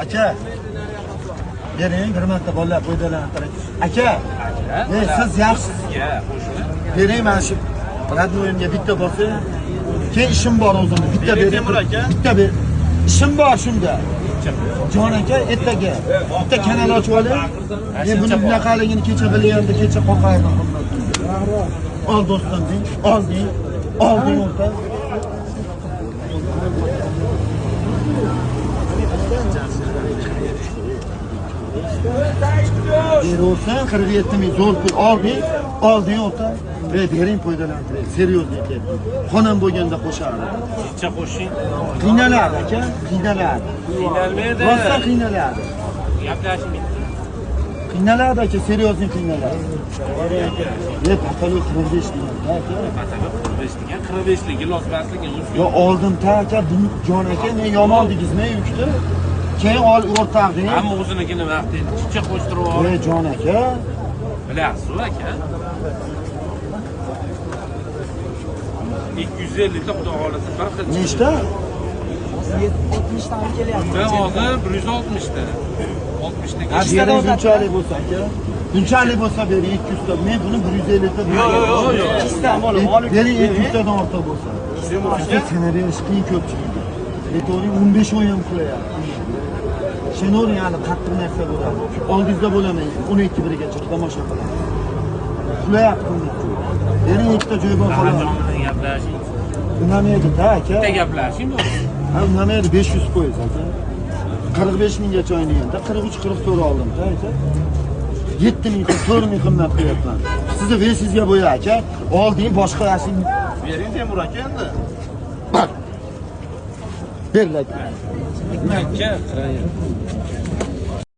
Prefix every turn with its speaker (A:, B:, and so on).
A: Aka. Bering bir marta bolalar foydalantiring. Aka, siz yaxshisiz. Bering mana shu rodnoyimga bitta bosing. Keyin ishim bor o'zimni. Bitta bering. Bitta ber. Ishim bor shunda. Jon aka, ertaga bitta kanal ochib oling. Men buni bunaqaligini kecha bilganda kecha qoqardim. Ol do'stim deng, ol deng, ol deng o'rta. Berolsan 47 ming zo'r pul olding, olding o'rta. Bering foydalantiring, seryozni aytyapman. Xonam bo'lganda qo'shardi.
B: Necha qo'shing?
A: Qiynaladi aka, qiynaladi.
B: Qiynalmaydi.
A: Rosa qiynaladi.
B: Gaplashing bitta.
A: Qiynaladi aka, seryozni qiynaladi. Patalo 45 degan aka.
B: Patalo 45 degan, 45 ligi lozmasligi.
A: Yo oldim ta aka, jon aka, men yomon degizmay yukdi. Keyin ol o'rtaq deng.
B: Hamma o'zinikini vaqtida chicha qo'shtirib ol.
A: Jon aka.
B: Bilasiz aka. 250 ta xudo xolasa bir xil.
A: Nechta?
C: 60 ta kelyapti.
B: Ben hozir 160 ta. 60 ta.
A: Bering bunchalik bo'lsa aka. Bunchalik bo'lsa bering 200 ta. Men buni 150 ta.
B: Yo'q, yo'q, yo'q.
C: 200 ta bo'lib, olib.
A: Bering 200 tadan ortiq bo'lsa. Aka, qiyin ko'pchilik. Aytovring 15 oy ham qilyapti. Shenor yani qattiq narsa bo'ladi. Oldingizda bo'laman 12 birigacha tomosha qilaman. Uxlayapti. Bering ikkita joy bor qoladi.
B: Gaplashing.
A: Undamaydi-da aka.
B: Bitta gaplashing bo'ldi.
A: Ha, undamaydi 500 qo'ysiz aka. 45 minggacha o'ynaganda 43-44 oldim-da aka. 7 ming, 4 ming qimmat qo'yapman. Sizni vesingizga bo'ya aka. Olding boshqa yashing.
D: Bering Temur aka endi.
A: Beriladi.
B: Aka,